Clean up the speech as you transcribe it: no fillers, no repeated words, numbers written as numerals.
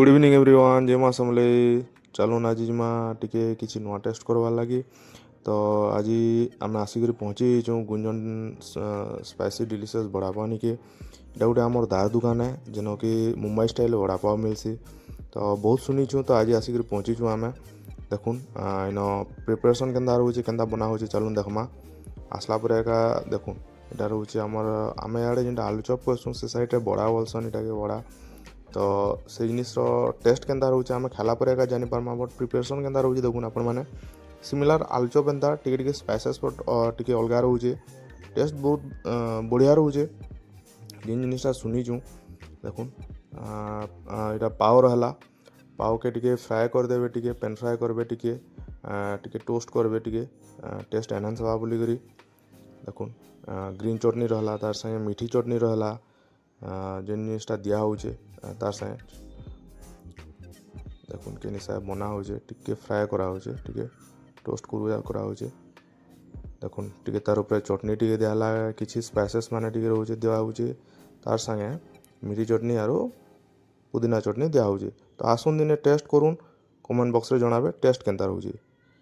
Good evening everyone, ଜୟ ମା ସମଲେଇ। ଚାଲୁନ୍, ଆଜି ଯିମା ଟିକେ କିଛି ନୂଆ ଟେଷ୍ଟ କରବାର୍ ଲାଗି। ତ ଆଜି ଆମେ ଆସିକରି ପହଞ୍ଚି ଯାଇଛୁଁ ଗୁଞ୍ଜନ ସ୍ପାଇସି ଡିଲିସିୟସ୍ ବଡ଼ାପାव ନିକେ। ଏଇଟା ଗୋଟେ ଆମର ଦାର ଦୁକାନ ହେ, ଯେନ କି ମୁମ୍ବାଇ ଷ୍ଟାଇଲ୍ ବଡ଼ାପାव ମିଲ୍ସି। ତ ବହୁତ ଶୁନିଛୁଁ, ତ ଆଜି ଆସିକରି ପହଞ୍ଚିଛୁଁ ଆମେ। ଦେଖୁନ୍, ଇନ ପ୍ରିପାରେସନ୍ କେନ୍ତା ରହୁଛେ, କେନ୍ତା ବନା ହଉଛେ, ଚାଲୁନ୍ ଦେଖ୍ମା। ଆସିଲା ପରେ ଏକା ଦେଖୁନ୍, ଏଇଟା ରହୁଛେ ଆମର, ଆମେ ଇଆଡ଼େ ଯେନ୍ଟା ଆଲୁ ଚପ୍ କହେସୁଁ, ସେ ସାଇଡ଼୍ରେ ବଡ଼ା ବୋଲସନ୍ ଏଟାକେ, ବଡ଼ା। ତ ସେ ଜିନିଷ୍ର ଟେଷ୍ଟ କେନ୍ତା ରହୁଛେ, ଆମେ ଖାଇଲା ପରେ ଏକା ଜାନିପାର୍ମା। ବଟ୍ ପ୍ରିପାରେସନ୍ କେନ୍ତା ରହୁଛେ, ଦେଖୁନ୍ ଆପଣମାନେ। ସିମିଲାର୍ ଆଲୁଚପ୍ ଏନ୍ତା ଟିକେ ଟିକେ ସ୍ପାଇସେସ୍, ବଟ୍ ଟିକେ ଅଲଗା ରହୁଛେ। ଟେଷ୍ଟ ବହୁତ ବଢ଼ିଆ ରହୁଛେ, ଯେନ୍ ଜିନିଷଟା ଶୁନିଛୁଁ। ଦେଖୁନ୍, ଏଇଟା ପାଓ ରହେଲା। ପାଓକେ ଟିକେ ଫ୍ରାଏ କରିଦେବେ, ଟିକେ ପେନ୍ ଫ୍ରାଏ କରିବେ, ଟିକେ ଟିକେ ଟୋଷ୍ଟ କରିବେ, ଟିକେ ଟେଷ୍ଟ ଏନହାନ୍ସ ହେବା ବୋଲିକରି। ଦେଖୁନ୍, ଗ୍ରୀନ୍ ଚଟନି ରହେଲା, ତାର୍ ସାଙ୍ଗେ ମିଠି ଚଟନି ରହେଲା, ଯେନ୍ ଜିନିଷଟା ଦିଆ ହଉଛେ ତାର୍ ସାଙ୍ଗେ। ଦେଖୁନ୍, କେନ୍ ହିସାବେ ବନା ହଉଛେ। ଟିକେ ଫ୍ରାଏ କରାହଉଛେ, ଟିକେ ଟୋଷ୍ଟ କରାହଉଛେ। ଦେଖୁନ୍, ଟିକେ ତାର୍ ଉପରେ ଚଟନି ଟିକେ ଦିଆହେଲା, କିଛି ସ୍ପାଇସେସ୍ ମାନେ ଟିକେ ରହୁଛେ, ଦିଆହଉଛେ। ତାର୍ ସାଙ୍ଗେ ମିଠି ଚଟନି ଆରୁ ପୁଦିନା ଚଟନି ଦିଆହଉଛେ। ତ ଆସୁନ୍, ଦିନେ ଟେଷ୍ଟ କରୁନ୍, କମେଣ୍ଟ ବକ୍ସରେ ଜଣାବେ ଟେଷ୍ଟ କେନ୍ତା ରହୁଛେ।